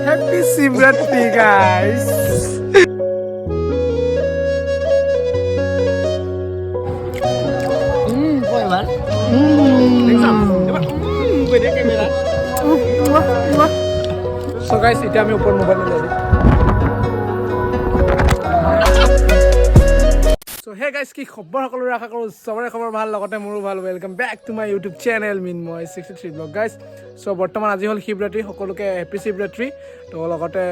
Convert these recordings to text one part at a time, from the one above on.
Happy Shivratri guys. So guys, এতিয়া আমি ওপৰত মোবাইল লৈ দিম। চ' হে গাইজ, কি খবৰ সকলোৰে? আশা কৰোঁ চবৰে খবৰ ভাল, লগতে মোৰো ভাল। Welcome back to my YouTube channel Minmoy 63 Blog, guys. So বৰ্তমান আজি হ'ল শিৱৰাত্ৰি। সকলোকে হেপী শিৱৰাত্ৰি। তো লগতে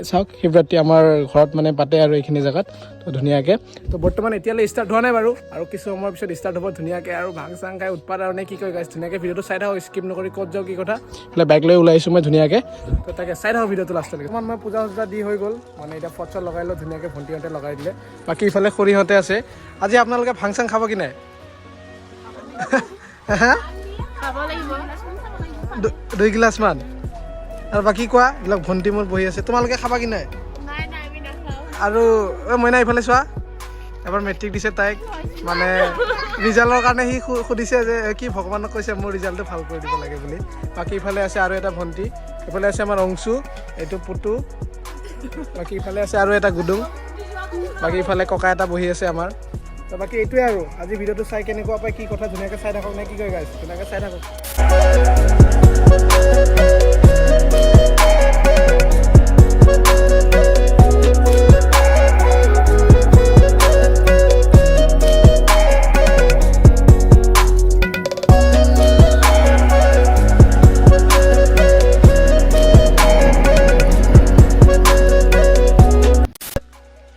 চাওক, শিৱৰাত্ৰি আমাৰ ঘৰত মানে পাতে আৰু এইখিনি জেগাত তো ধুনীয়াকৈ। তো বৰ্তমান এতিয়ালৈ ষ্টাৰ্ট হোৱা নাই বাৰু, আৰু কিছু সময়ৰ পিছত ষ্টাৰ্ট হ'ব ধুনীয়াকৈ আৰু ভাং চাং খাই উৎপাত আৰু নে কি কয় গাইজ। ধুনীয়াকৈ ভিডিঅ'টো চাই থাকক স্কিপ নকৰি। ক'ত যাওঁ, কি কথা, এইফালে বাইক লৈ ওলাই আহিছোঁ মই ধুনীয়াকৈ। তো তাকে চাই থাকক ভিডিঅ'টো লাষ্টলৈকে। বৰ্তমান মই পূজা চূজা দি হৈ গ'ল, মানে এতিয়া ফট চট লগাই লওঁ ধুনীয়াকৈ। ভণ্টিহঁতে লগাই দিলে, বাকী ইফালে খৰিহঁতে আছে। আজি আপোনালোকে ভাং চাং খাব কি নাই? হা? খাব লাগিব। দুই গিলাচমান। আৰু বাকী কোৱা, এইবিলাক ভণ্টি মোৰ বহি আছে, তোমালোকে খাবা কি নাই? নাই নাই, আমি নাখাওঁ। আৰু ঐ মইনা, ইফালে চোৱা। এবাৰ মেট্ৰিক দিছে তাইক, মানে ৰিজাল্টৰ কাৰণে সি সুধিছে যে কি ভগৱানক কৈছে মোৰ ৰিজাল্টটো ভাল কৰি দিব লাগে বুলি। বাকী ইফালে আছে আৰু এটা ভণ্টি, ইফালে আছে আমাৰ অংশু, এইটো পুতু, বাকী ইফালে আছে আৰু এটা গুডুং, বাকী ইফালে ককা এটা বহি আছে আমাৰ। তো বাকী এইটোৱে আৰু আজি ভিডিঅ'টো চাই কেনেকুৱা পায়, কি কথা, ধুনীয়াকৈ চাই থাকক নে কি কয় গাইজ। ধুনীয়াকৈ চাই থাকক।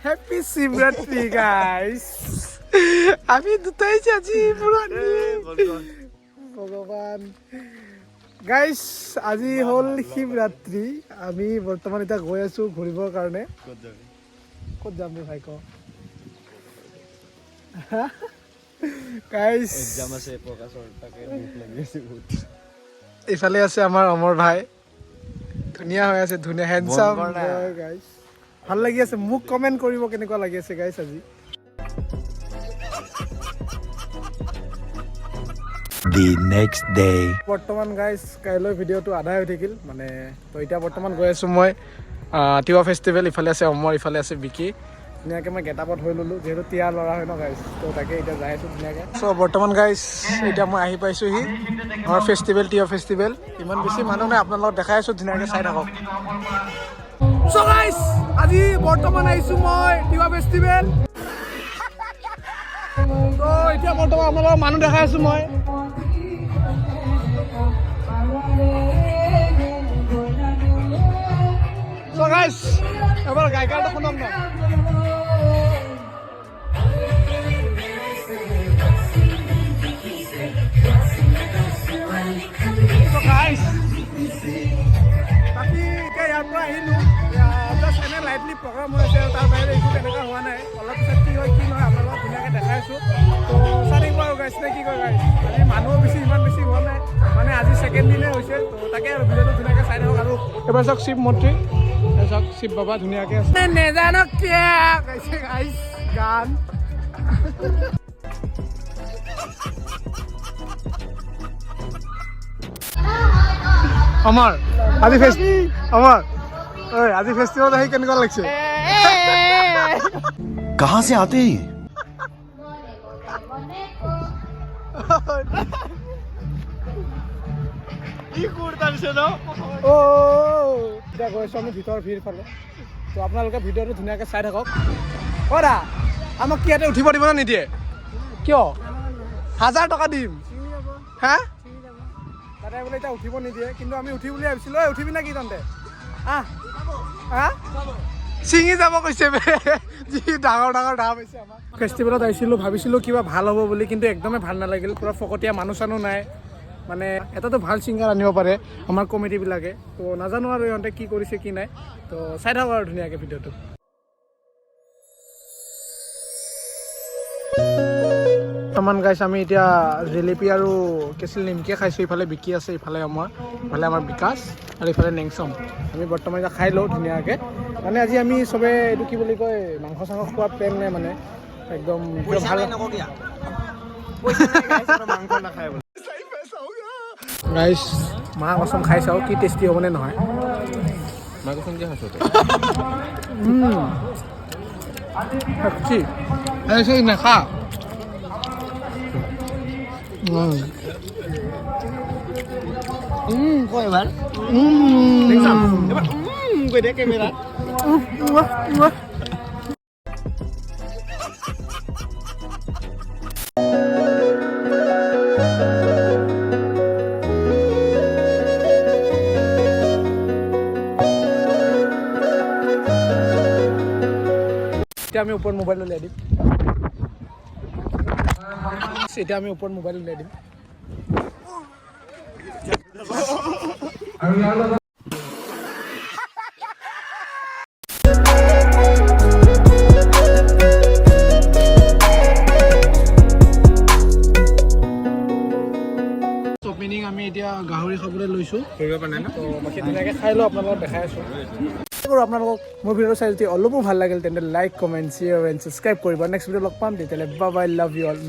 Happy Shivratri guys. আমি দুটাই আজি পুৰাণী ভগৱান। গাইজ, আজি হ'ল শিৱৰাত্ৰি। আমি বৰ্তমান এতিয়া গৈ আছো ঘূৰিবৰ কাৰণে। ক'ত যাম ৰে ভাই, ক গাইজ। এক্সাম আছে প্ৰকাশৰ, তাকে দুখ লাগি আছে বহুত। ইফালে আছে আমাৰ অমৰ ভাই, ধুনীয়া হৈ আছে, ধুনীয়া হেণ্ডচাম কৰ না। গাইজ। ভাল লাগি আছে। মোক কমেণ্ট কৰিব কেনেকুৱা লাগি আছে গাইজ আজি। The next day. বৰ্তমান গাইজ, কাইলৈ ভিডিঅ'টো আধাই হৈ থাকিল মানে। তো এতিয়া বৰ্তমান গৈ আছোঁ মই তিৱা ফেষ্টিভেল। ইফালে আছে অমৰ, ইফালে আছে বিকি। ধুনীয়াকৈ মই গেটআপত হৈ ল'লোঁ, যিহেতু তিৱা ল'ৰা হয় ন গাইজ। তো তাকে এতিয়া যাই আছোঁ ধুনীয়াকৈ। চ' বৰ্তমান গাইজ, এতিয়া মই আহি পাইছোঁহি আমাৰ ফেষ্টিভেল, তিৱা ফেষ্টিভেল। ইমান বেছি মানুহ নাই, আপোনালোকক দেখাই আছোঁ, ধুনীয়াকৈ চাই থাকক। চ' গাইজ, আজি বৰ্তমান আহিছোঁ মই তিৱা ফেষ্টিভেল। তো এতিয়া বৰ্তমান আপোনালোকক মানুহ দেখাই আছোঁ মই। So guys, এবাৰ গায়িকাৰটো শুনক ন। So guys, বাকী এতিয়া ইয়াৰ পৰা আহিলোঁ। জাষ্ট এনে লাইটলি প্ৰগ্ৰাম হৈ আছে আৰু তাৰ বাহিৰে একো তেনেকুৱা হোৱা নাই। অলপ পিছত কি হয় কি নহয় আপোনালোকক ধুনীয়াকৈ দেখাই আছোঁ। তো চাই থাকিব আৰু গাইছ নে কি কয় গাইছ। আজি মানুহো বেছি ইমান বেছি হোৱা নাই, মানে আজি ছেকেণ্ড দিনে হৈছে। তো তাকে আৰু ভিডিঅ'টো ধুনীয়াকৈ চাই থাকক। আৰু এবাৰ চাওক শিৱ মন্দিৰ, এই চাওক শিৱ বাবা ধুনীয়াকৈ আছে। নেজানো কিয় গাইছে গাইছ গান। অমৰ, আজি ফেষ্ট অমৰ ঐ, আজি ফেষ্টিভেল আহি কেনেকুৱা লাগিছে? कहाँ से आते हैं ये? কি কুৰ্তা ন। অ' এতিয়া গৈছোঁ আমি ভিতৰ ভিৰ ফালে। তো আপোনালোকে ভিডিঅ'টো ধুনীয়াকৈ চাই থাকক। অ' দা, আমাক কি ইয়াতে উঠিব দিব নে নিদিয়ে? কিয়? 1000 টকা দিম। হা, দাদাই বোলে এতিয়া উঠিব নিদিয়ে, কিন্তু আমি উঠি বুলি ভাবিছিলোঁ। ঐ, উঠিবি নে কি তন্তে? আহ হা, ছিঙি যাব কৈছে বে। যি ডাঙৰ ডাঙৰ ডাব হৈছে। আমাৰ ফেষ্টিভেলত আহিছিলোঁ, ভাবিছিলোঁ কিবা ভাল হ'ব বুলি, কিন্তু একদমেই ভাল নালাগিল। পূৰা ফকতীয়া, মানুহ চানুহ নাই। মানে এটাতো ভাল ছিংগাৰ আনিব পাৰে আমাৰ কমিটিবিলাকে। তো নাজানো আৰু ইহঁতে কি কৰিছে কি নাই। তো চাই থাকক আৰু ধুনীয়াকৈ ভিডিঅ'টো। বৰ্তমান গাইছ, আমি এতিয়া জেলেপি আৰু কেঁচিল নিমকিয়ে খাইছোঁ। ইফালে বিকি আছে, ইফালে আমাৰ, ইফালে আমাৰ বিকাশ আৰু ইফালে নেংচম। আমি বৰ্তমান এতিয়া খাই লওঁ ধুনীয়াকৈ। মানে আজি আমি চবে এইটো কি বুলি কয়, মাংস চাংস খোৱা প্লেন নাই, মানে একদম কিবা ভাল। মাংস নাখায় বোলে। গাইছ, মা কচম, খাই চাওঁ কি টেষ্টি হ'বনে নহয়। মাইক্ৰফোন কি খাইছ তই? কি এই নাখা। কয় এবাৰ। এবাৰ কৈ দে কেমেৰাত। এতিয়া আমি ওপৰত মোবাইল উলিয়াই দিম। এতিয়া আমি ওপৰত মোবাইল উলিয়াই দিম। অপেনিং আমি এতিয়া গাহৰি খাবলৈ লৈছোঁ। কৰিব পৰা নাই ন? তো বাকী ধুনীয়াকৈ খাই লওঁ, আপোনালোকক দেখাই আছোঁ। কৰোঁ আপোনালোকক মোৰ ভিডিঅ'টো চাই যদি অলপো ভাল লাগিল, তেন্তে like, comment, share and subscribe কৰিব। নেক্সট ভিডিঅ' লগ পাম তেতিয়াহ'লে। Bye bye, love you all.